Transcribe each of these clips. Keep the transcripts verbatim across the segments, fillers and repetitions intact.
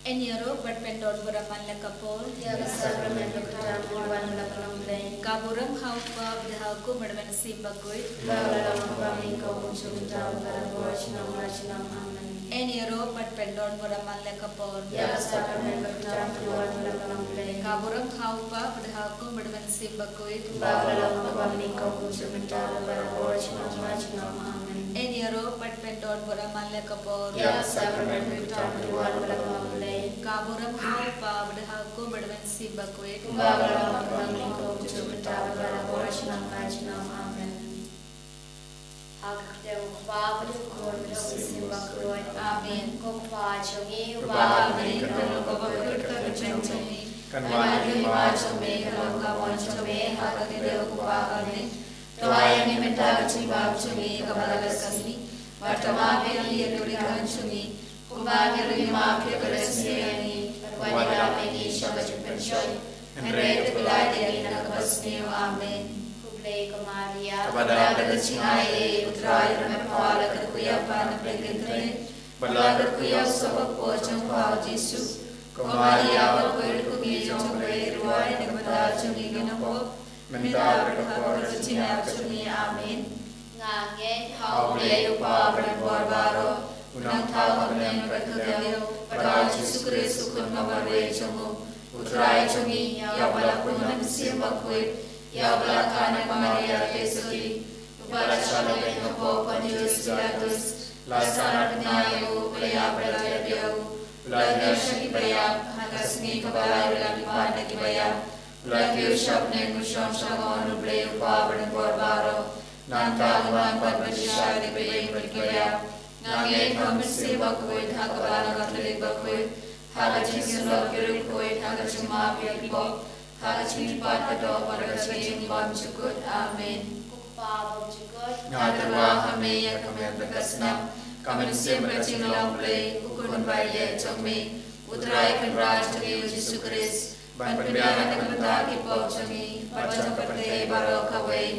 Yn ïaroh bad pyndon bad ym man la ka por. Ïa ka sakramen bakhuid tam, wan la ka long Blei. Ka burom ha u Kpa bad ha u Khun bad ha u Mynsiem Bakhuid. Ba la long ha kaba mynnyngkong, kumjuh mynta, barabor, junom la junom. Amen. Yn ïaroh bad pyndon bad ym man la ka por. Ïa ka sakramen bakhuid tam, wan la ka long Blei. Ka burom ha u Kpa bad ha u Khun bad ha u Mynsiem Bakhuid. Ba la long ha kaba mynnyngkong, kumjuh mynta, barabor, junom la junom. Amen. Yn ïaroh bad pyndon bad ym man la ka por. Ïa ka sakramen bakhuid tam, wan la ka long Blei. Ka burom ha u Kpa bad ha u Khun bad ha u Mynsiem Bakhuid. Ba la long ha kaba mynnyngkong, kumjuh mynta, barabor, junom la junom. Amen. Ha ka kyrteng u Kpa bad u Khun bad u Mynsiem Bakhuid. Amen. Ko Kpa jong ngi uba ha bneng, ka long ka bakhuid ka kyrteng jong me. Kan wan ka hima jong me, kan long ka mon jong me ha ka kyrteng u Kpa ha bneng. To ai ïa ngi mynta ka jingbam jong ngi kaba la ka sngi. Bad to map ïa ngi ïa ki riewkhuid jong ngi, kumba ngi ruh ngi map ïa ki riewkhuid ïa ngi. Bad wat ïalam ïa ngi sha ka jingpynshoi, hynrei to pynlait ïa ngi na kaba sniew. Amen. Khublei ko Maria, kaba dap da ka jingai ei, U Trai u don bad pha. La kyrkhu ïa pha na pdeng ki kynthei, bad la kyrkhu ïa u soh bakhuid jong pha u Jisu. Ko Maria, bakhuid ko ngi jong U Blei, rwai na ka bynta jong ngi kiba pop, mynta bad ha ka por ka jingïap jong ngi. Amen. Nga ngeit ha U Blei U Kpa Uba Donbor Baroh, U Nongthaw ha bneng bad ha ka khyndew, bad ha U Jisu Khrist U Khun ba marwei jong U, U Trai jong ngi, ïa uba la pun ha ka mynsiem bakhuid, ïa uba la kha na ka Maria Theisotti, uba la shah leit ha ka por Pontius Pilatus, la sahnarphna ïa u, la ïap bad la ïathuh ïa u, u la kiew sha kiba ïap, ha ka sngi kaba lai u la leit pat na kiba ïap, u la kiew sha bneng, u shong sha ka kynhun U Blei U Kpa Uba Donbor Baroh. Nangta un wan pat ban pynshai ïa kiba ïeit bad kiba ïap. Nga ngeit ha ka mynsiem bakhuid, ha ka balang Katholik bakhuid, ha ka jingsynshar ki riewkhuid, ha ka jingmap ïa ki pop, ha ka jingkyrpad ka doh bad ka jingbymjukut. Amen. Ko Kpa bymjukut, nga tyrwa ha me ïa ka met bad ka snam, ka mynsiem bad ka jinglong Blei, U Khun ba ïeit jong me, U Trai Kynrad jong ngi U Jisu Khrist, ban pynbiang na ka bynta ki pop jong ngi bad jong ka pyrthei baroh kawei.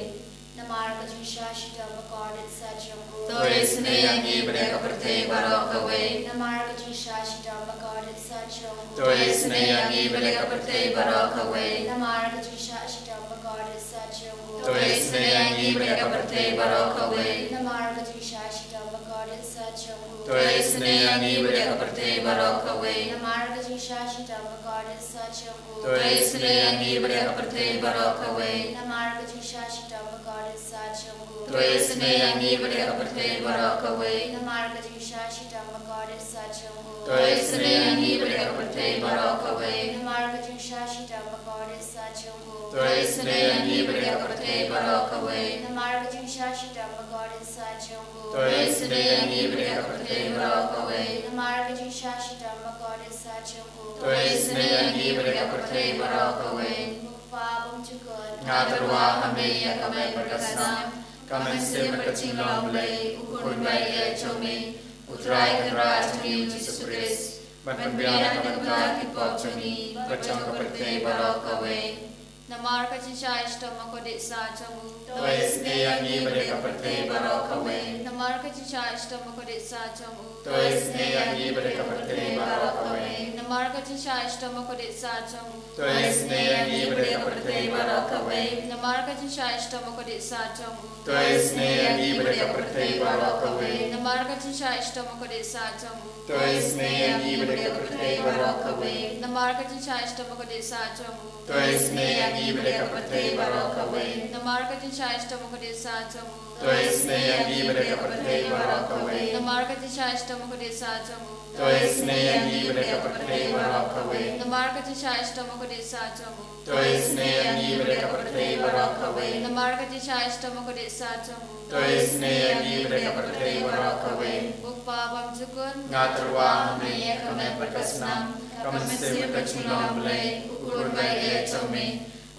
Namar ka jingshah shitom bakordit sah jong U, to isynei ïa ngi bad ïa ka pyrthei baroh kawei. Namar ka jingshah shitom bakordit sah jong U, to isynei ïa ngi bad ïa ka pyrthei baroh kawei. Namar ka jingshah shitom bakordit sah jong U, to isynei ïa ngi bad ïa ka pyrthei baroh kawei. Namar ka jingshah shitom bakordit sah jong U, to isynei ïa ngi bad ïa ka pyrthei baroh kawei. Namar ka jingshah shitom bakordit sah jong U, to isynei ïa ngi bad ïa ka pyrthei baroh kawei. Namar ka jingshah shitom bakordit sah jong U, to isynei ïa ngi bad ïa ka pyrthei baroh kawei. Namar ka jingshah shitom bakordit sah jong U, to isynei ïa ngi bad ïa ka pyrthei baroh kawei. Namar ka jingshah shitom bakordit sah jong U, to isynei ïa ngi bad ïa ka pyrthei baroh kawei. Namar ka jingshah shitom bakordit sah jong U, to isynei ïa ngi bad ïa ka pyrthei baroh kawei. Namar ka jingshah shitom bakordit sah jong U, to isynei ïa ngi bad ïa ka pyrthei baroh kawei. Ko Kpa bymjukut, nga tyrwa ha me ïa ka met bad ka snam, ka mynsiem bad ka jinglong Blei, U Khun ba ïeit jong me, U Trai Kynrad jong ngi U Jisu Khrist, ban pynbiang na ka bynta ki pop jong ngi bad jong ka pyrthei baroh kawei. Namar ka jingshah shitom bakordit sah jong U, to isynei ïa ngi bad ïa ka pyrthei baroh kawei. Namar ka jingshah shitom bakordit sah jong U, to isynei ïa ngi bad ïa ka pyrthei baroh kawei. Namar ka jingshah shitom bakordit sah jong U, to isynei ïa ngi bad ïa ka pyrthei baroh kawei. Namar ka jingshah shitom bakordit sah jong U, to isynei ïa ngi bad ïa ka pyrthei baroh kawei. Namar ka jingshah shitom bakordit sah jong U, to isynei ïa ngi bad ïa ka pyrthei baroh kawei. Namar ka jingshah shitom bakordit sah jong U, to isynei ïa ngi bad ïa ka pyrthei baroh kawei. Namar ka jingshah shitom bakordit sah jong U, to isynei ïa ngi bad ïa ka pyrthei baroh kawei. Namar ka jingshah shitom bakordit sah jong U, to isynei ïa ngi bad ïa ka pyrthei baroh kawei. Namar ka jingshah shitom bakordit sah jong U, to isynei ïa ngi bad ïa ka pyrthei baroh kawei. Namar ka jingshah shitom bakordit sah jong U, to isynei ïa ngi bad ïa ka pyrthei baroh kawei. Ko Kpa bymjukut, nga tyrwa ha me ïa ka met bad ka snam, ka mynsiem bad ka jinglong Blei, U Khun ba ïeit jong me,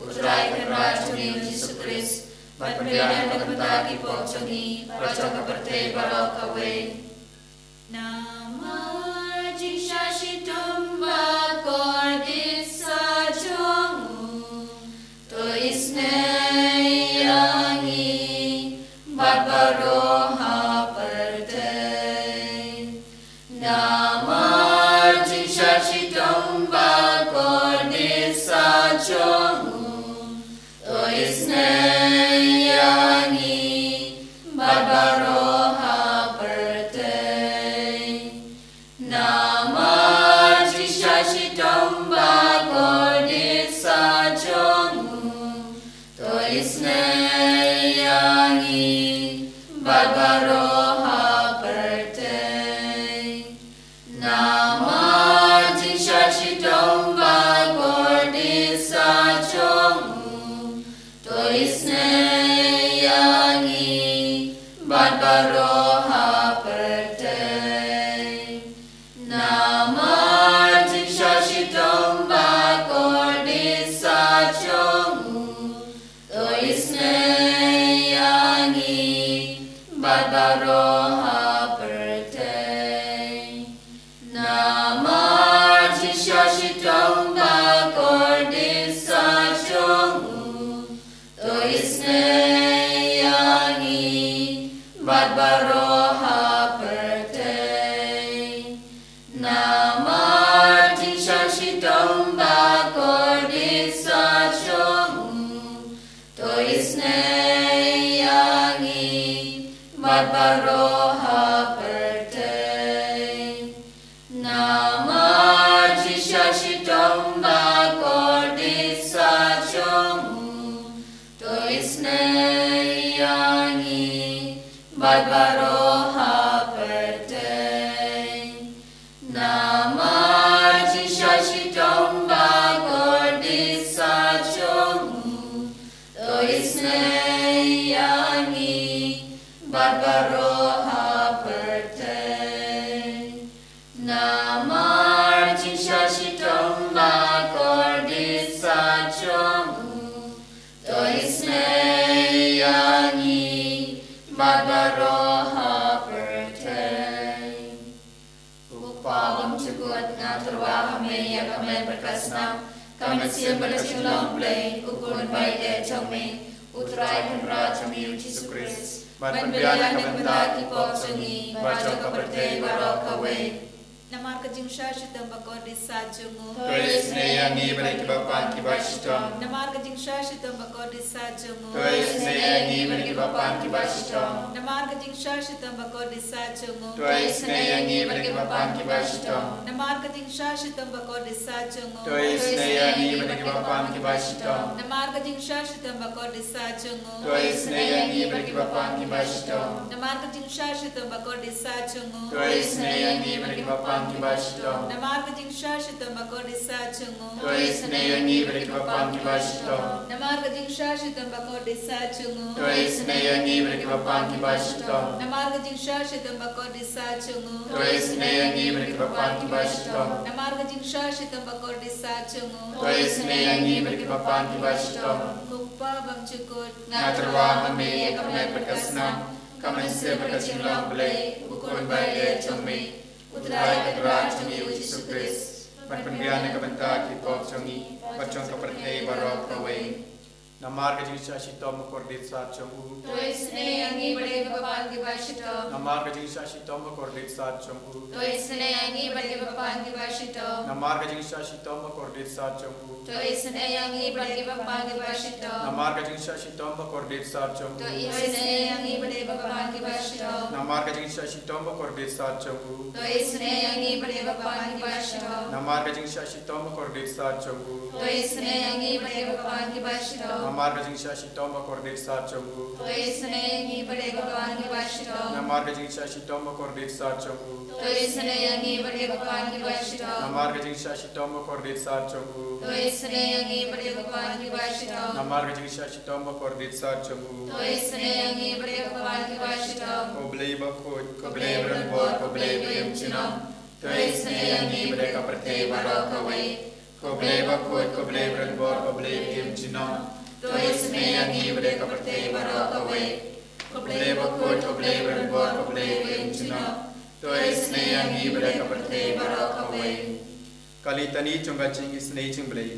U Trai Kynrad jong ngi U Jisu Khrist, ban pynbiang na ka bynta ki pop jong ngi bad jong ka pyrthei baroh kawei. Namar jingshah shitom bakordit sah jong U, to isynei ïa ngi bad baroh ha pyrthei. Namar jingshah shitom Isnei ïa ngi bad baroh ha pyrthei. Namar jingshah shitom ba kordit sah jong u, to isnei ïa ngi bad baroh ha pyrthei. Namar jingshah shitom ba kordit sah jong u, to isnei ïa ngi bad baroh ha pyrthei. Namar jingshah shitom ba kordit sah jong u, to isnei ïa ngi bad baroh ha pyrthei. Namar jingshah shitom ba kordit sah jong u, to isnei ïa ngi bad baroh ha pyrthei. Namar jingshah shitom ba kordit sah jong u, to isnei ïa ngi bad baroh ha pyrthei. Namar jingshah shitom ba kordit sah jong u, to isnei ïa ngi bad baroh ha pyrthei. Namar jingshah shitom ba kordit sah jong u, to isnei ïa ngi bad baroh ha pyrthei. Namar jingshah shitom ba kordit sah jong u, to isnei ïa ngi bad baroh ha pyrthei. Ko Kpa bymjukut, nga tyrwa ha me ïa ka met bad ka snam, ka mynsiem bad ka jinglong Blei, U Khun ba ïeit jong me, U Trai Kynrad jong ngi U Jisu Khrist, ban pynbiang na ka bynta ki pop jong ngi bad jong ka pyrthei baroh kawei. Namar ka jingshah shitom ba kordit sah jong u, to isynei ïa ngi bad ïa kiba pang kiba shitom. Namar ka jingshah shitom ba kordit sah jong u, to isynei ïa ngi bad ïa kiba pang kiba shitom. Namar ka jingshah shitom ba kordit sah jong u, to isynei ïa ngi bad ïa kiba pang kiba shitom. Namar ka jingshah shitom ba kordit sah jong u, to isynei ïa ngi bad ïa kiba pang kiba shitom. Namar ka jingshah shitom ba kordit sah jong u, to isynei ïa ngi bad ïa kiba pang kiba shitom. Namar ka jingshah shitom ba kordit sah jong u, to isynei ïa ngi bad ïa kiba pang kiba shitom. Namar ka jingshah shitom ba kordit sah jong u, to isynei ïa ngi bad ïa kiba pang kiba shitom. Namar ka jingshah shitom ba kordit sah jong u, to isynei ïa ngi bad ïa kiba pang kiba shitom. Namar ka jingshah shitom ba kordit sah jong u, to isynei ïa ngi bad ïa kiba pang kiba shitom. Namar ka jingshah shitom ba kordit sah jong u, to isynei ïa ngi bad ïa kiba pang kiba shitom. Ko Kpa bymjukut, nga tyrwa ha me ïa ka met bad ka snam, ka mynsiem bad ka jinglong Blei, U Khun ba ïeit jong me, U Trai Kynrad jong ngi U Jisu Khrist, ban pynbiang na ka bynta ki pop jong ngi bad jong ka pyrthei baroh kawei. Namar ka jingshah shitom ba kordit sah jong u, to isynei ïa ngi bad ïa kiba pang kiba shitom. Namar ka jingshah shitom ba kordit sah jong u, to isynei ïa ngi bad ïa kiba pang kiba shitom. Namar ka jingshah shitom ba kordit sah jong u, to isynei ïa ngi bad ïa kiba pang kiba shitom. Namar ka jingshah shitom ba kordit sah jong u, to isynei ïa ngi bad ïa kiba pang kiba shitom. Namar ka jingshah shitom ba kordit sah jong u, to isynei ïa ngi bad ïa kiba pang kiba shitom. Namar ka jingshah shitom ba kordit sah jong u, to isynei ïa ngi bad ïa kiba pang kiba shitom. Namar ka jingshah shitom ba kordit sah jong u, to isynei ïa ngi bad ïa kiba pang kiba shitom. Namar ka jingshah shitom ba kordit sah jong u, to isynei ïa ngi bad ïa kiba pang kiba shitom. Namar ka jingshah shitom ba kordit sah jong u, to isynei ïa ngi bad ïa kiba pang kiba shitom. Namar ka jingshah shitom ba kordit sah jong u, to isynei ïa ngi bad ïa kiba pang kiba shitom. Ko Blei bakhuid, ko Blei ba donbor, ko Blei ba im junom, to isynei ïa ngi bad ïa ka pyrthei baroh kawei. Ko Blei bakhuid, ko Blei ba donbor, ko Blei ba im junom, to isynei ïa ngi bad ïa ka pyrthei baroh kawei. Ko Blei bakhuid, ko Blei ba donbor, ko Blei ba im junom, to isynei ïa ngi bad ïa ka pyrthei baroh kawei. Ka Litani jong ka jingisynei jong U Blei.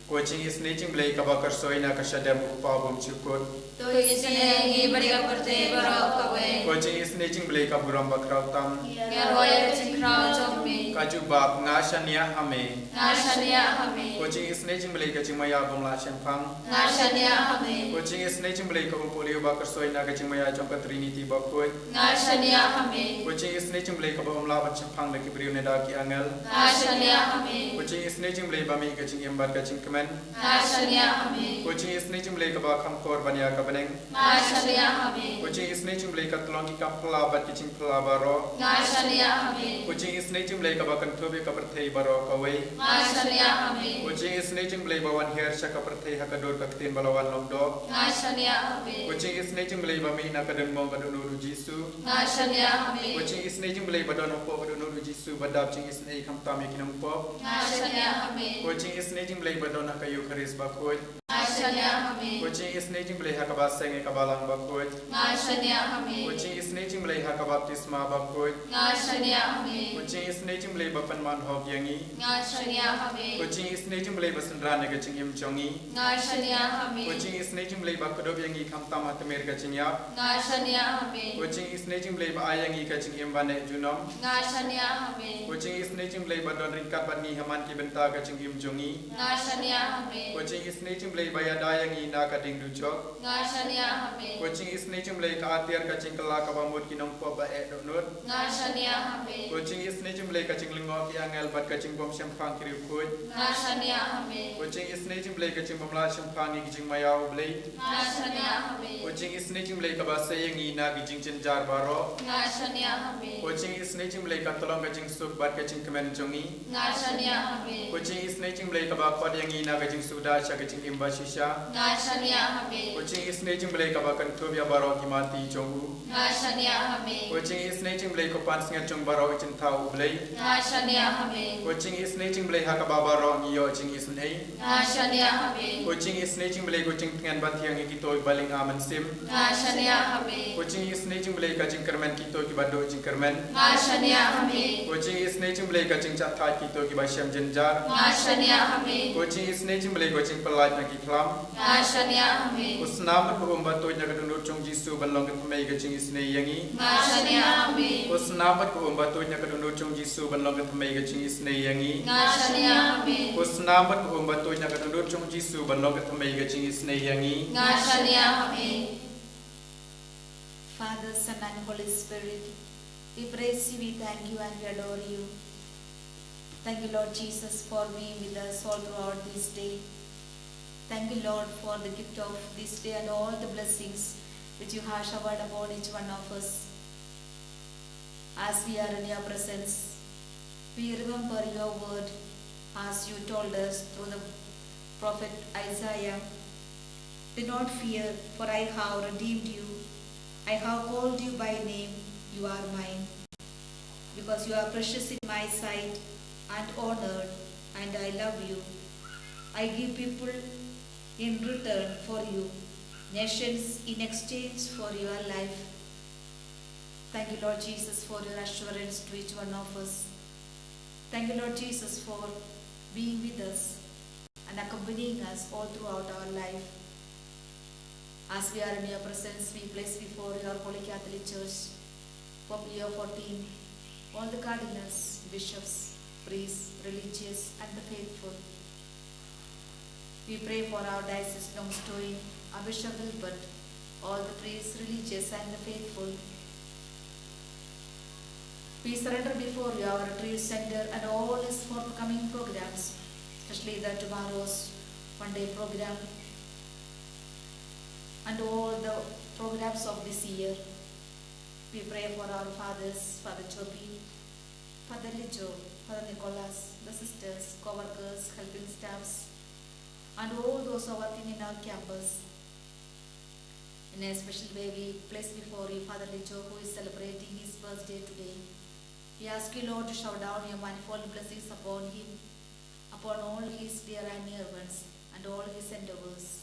Ko jingisynei jong U Blei kaba kyrsoi na ka shadem U Kpa bymjukut, to isynei ïa ngi bad ïa ka pyrthei baroh kawei. Ko jingisynei jong U Blei ka burom bakhraw tam, ngi ïaroh ïa ka jingkhraw jong me. Ka jubab, nga shaniah ha me, nga shaniah ha me. Ko jingisynei jong U Blei ka jingmaïa bym lah shemphang, nga shaniah ha me. Ko Jingïasnoh jong U Blei kaba um pohliew ba kyrsoi na ka jingmaïa jong ka Trinity bakhuid. Nga shaniah ha me. Jingïasnoh jong U Blei kaba um lah ban shemphang da ki briew ne da ki angel. Nga shaniah ha me. Jingïasnoh jong U Blei ba mih ka jingim bad ka jingkmen. Nga shaniah ha me. Jingïasnoh jong U Blei kaba kham kor ban ïa ka bneng. Nga shaniah ha me. Jingïasnoh jong U Blei ka tyllong ki kam phylla bad ki jingphylla baroh. Nga shaniah ha me. Jingïasnoh jong U Blei kaba kynthup ïa ka pyrthei baroh kawei. Nga shaniah ha me. Jingïasnoh jong U Blei ba wan hiar sha ka pyrthei ha ka dur ka ktien ba la wan long doh. Nga shaniah ha me. Jingïasnoh jong U Blei ba mih na ka ding mong ka dohnud U Jisu. Nga shaniah ha me. Jingïasnoh jong U Blei ba don hapoh ka dohnud U Jisu ba dap jingisynei khamtam ïa ki nongpop. Nga shaniah ha me. Jingïasnoh jong U Blei ba don ha ka Eukharist bakhuid. Nga shaniah ha me. Jingïasnoh jong U Blei ha kaba seng ïa ka balang bakhuid. Nga shaniah ha me. Jingïasnoh jong U Blei ha ka baptisma bakhuid. Nga shaniah ha me. Jingïasnoh jong U Blei ba pynman hok ïa ngi. Nga shaniah ha me. Jingïasnoh jong U Blei ba synran ïa ka jingim jong ngi. Nga shaniah ha me. Jingïasnoh jong U Blei ba kdup ïa ngi khamtam ha tmier ka jingïap. Nga shaniah ha me. Jingïasnoh jong U Blei ba ai ïa ngi ka jingim ba neh junom. Nga shaniah ha me. Jingïasnoh jong U Blei ba don ryngkat bad ngi ha man ki bynta ka jingim jong ngi. Nga shaniah ha me. Jingïasnoh jong U Blei ba ïada ïa ngi na ka ding dujok. Nga shaniah ha me. Jingïasnoh jong U Blei ka atiar ka jingkylla kaba mut ki nongpop ba eh dohnud. Nga shaniah ha me. Jingïasnoh jong U Blei ka jinglyngngoh ki angel bad ka jingbym shemphang ki riewkhuid. Nga shaniah ha me. Jingïasnoh jong U Blei ka jingbym lah shemphang ïa ki jingmaïa U Blei. Nga shaniah ha me. Jingïasnoh jong U Blei kaba sei ïa ngi na ki jingjynjar baroh. Nga shaniah ha me. Jingïasnoh jong U Blei ka tyllong ka jingsuk bad ka jingkmen jong ngi. Nga shaniah ha me. Jingïasnoh jong U Blei kaba khot ïa ngi na ka jingsuda sha ka jingim ba shisha. Nga shaniah ha me. Jingïasnoh jong U Blei kaba kynthup ïa baroh ki mati jong u. Nga shaniah ha me. Jingïasnoh jong U Blei ko pansngiat jong baroh ki jingthaw U Blei. Nga shaniah ha me. Jingïasnoh jong U Blei ha kaba baroh ngi ïoh jingisynei. Nga shaniah ha me. Jingïasnoh jong U Blei ko jingtngen bathiang ïa kito kiba lynga mynsiem. Nga shaniah ha me. Jingïasnoh jong U Blei ka jingkyrmen kito kiba duh jingkyrmen. Nga shaniah ha me. Jingïasnoh jong U Blei ka jingjahthait kito kiba shem jynjar. Nga shaniah ha me. Jingïasnoh jong U Blei ka jingpyllait na ki khlam. Nga shaniah ha me. Ko snam bad ko um ba tuid na ka dohnud jong U Jisu ban long ka thymmei ka jingisynei ïa ngi. Nga shaniah ha me. Ko snam bad ko um ba tuid na ka dohnud jong U Jisu ban long ka thymmei ka jingisynei ïa ngi. Nga shaniah ha me. Ko snam bad ko um ba tuid na ka dohnud jong U Jisu ban long ka thymmei ka jingisynei ïa ngi. Nga shaniah ha me. Father, Son, and Holy Spirit, we praise you, we thank you, and we adore you. Thank you, Lord Jesus, for being with us all throughout this day. Thank you, Lord, for the gift of this day and all the blessings which you have showered upon each one of us. As we are in your presence, we remember your word as you told us through the prophet Isaiah. Do not fear, for I have redeemed you. I have called you by name. You are mine. Because you are precious in my sight and honored, and I love you. I give people in return for you, nations in exchange for your life. Thank you, Lord Jesus, for your assurance to each one of us. Thank you, Lord Jesus, for being with us and accompanying us all throughout our life. As we are in your presence, we place before your Holy Catholic Church, Pope Leo fourteen, all the cardinals, bishops, priests, religious, and the faithful. We pray for our Diocese Longstoin, our Bishop Wilbert, all the priests, religious, and the faithful. We surrender before you our retreat center and all its forthcoming programs, especially the tomorrow's one day program and all the programs of this year. We pray for our fathers, Father Chobi, Father Lijo, Father Nicholas, the sisters, co-workers, helping staffs, and all those who are working in our campus. In a special way, we place before you Father Lijo, who is celebrating his birthday today. We ask you, Lord, to shower down your manifold blessings upon him, upon all his dear and near ones, and all his endeavors.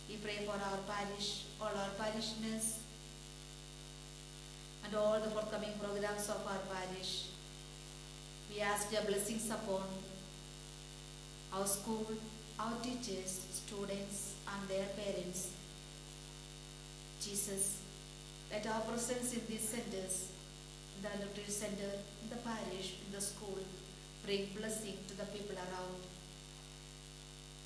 We pray for our parish, all our parishioners, and all the forthcoming programs of our parish. We ask your blessings upon our school, our teachers, students, and their parents. Jesus, let our presence in these centers, in the retreat center, in the parish, in the school, bring blessing to the people around.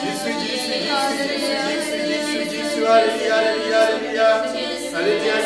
Jisu, Jisu, Jisu, Jisu, Jisu, Jisu, Jisu, Haleluya, Haleluya, Haleluya. Haleluya,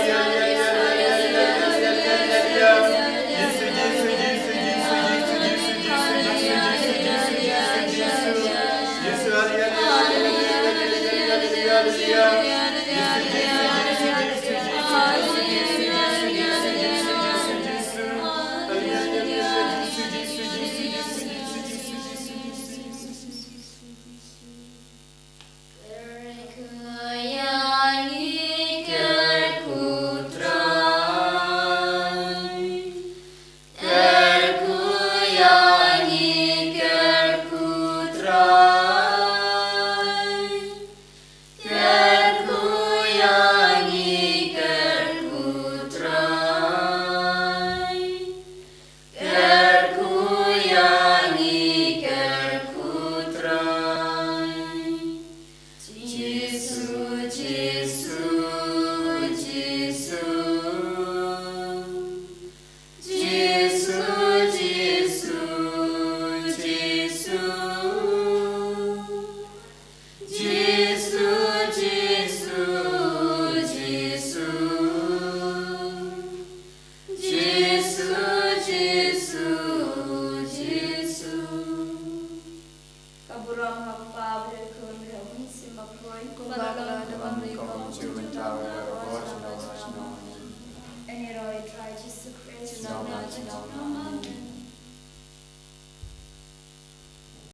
Bad la dap ban ri kum u Jiw mynta, u Baroh baroh, junom la junom. Ïaroh ïa U Trai Jisu Khrist. Junom la junom.